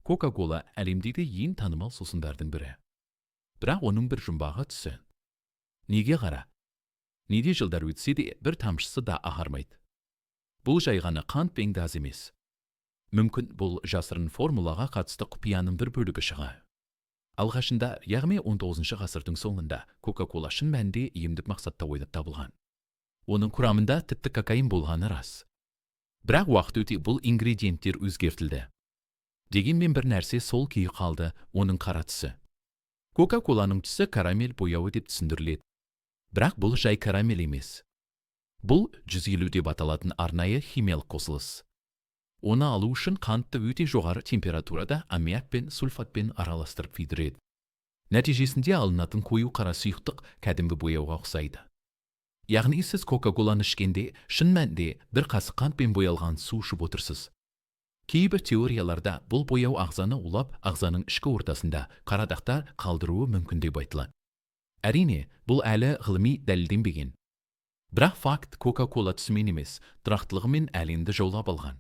Кока-кола әлемдегі ең танымал сусындардың бірі. Бірақ оның бір жұмбағы түсі. Неге қара? Неде жылдар өтсе де, бір тамшысы да ағармайды? Бұл жай ғана қант пен газ емес. Мүмкін, бұл жасырын формулаға қатысты құпияның бір бөлігі шығар. Алғашында, яғни 19 ғасырдың соңында, Кока-кола шын мәнінде емдік мақсатта ойлап табылған. Оның құрамында тіпті кокаин болғаны рас. Бірақ уақыт өте бұл ингредиенттер өзгертілді. Дегенмен бір нәрсе сол күйі қалды: оның қара түсі. Кока-коланың түсі карамель бояуы деп түсіндіріледі. Бірақ бұл жай карамель емес. Бұл 150 деп аталатын арнайы химиялық қосылыс. Оны алу үшін қантты өте жоғары температурада аммиак пен сульфатпен араластырып күйдіреді. Нәтижесінде алынатын қою қара сұйықтық кәдімгі бояуға ұқсайды. Яғни сіз Кока-коланы ішкенде, шын мәнінде бір қасық қантпен боялған су ішіп отырсыз. Кейбір теорияларда бұл бояу ағзаны улап, ағзаның ішкі ортасында қара дақтар қалдыруы мүмкін деп айтылады. Әрине, бұл әлі ғылыми дәлелденбеген. Бірақ факт: Кока-кола түсімен емес, тұрақтылығымен әлемді жаулап алған.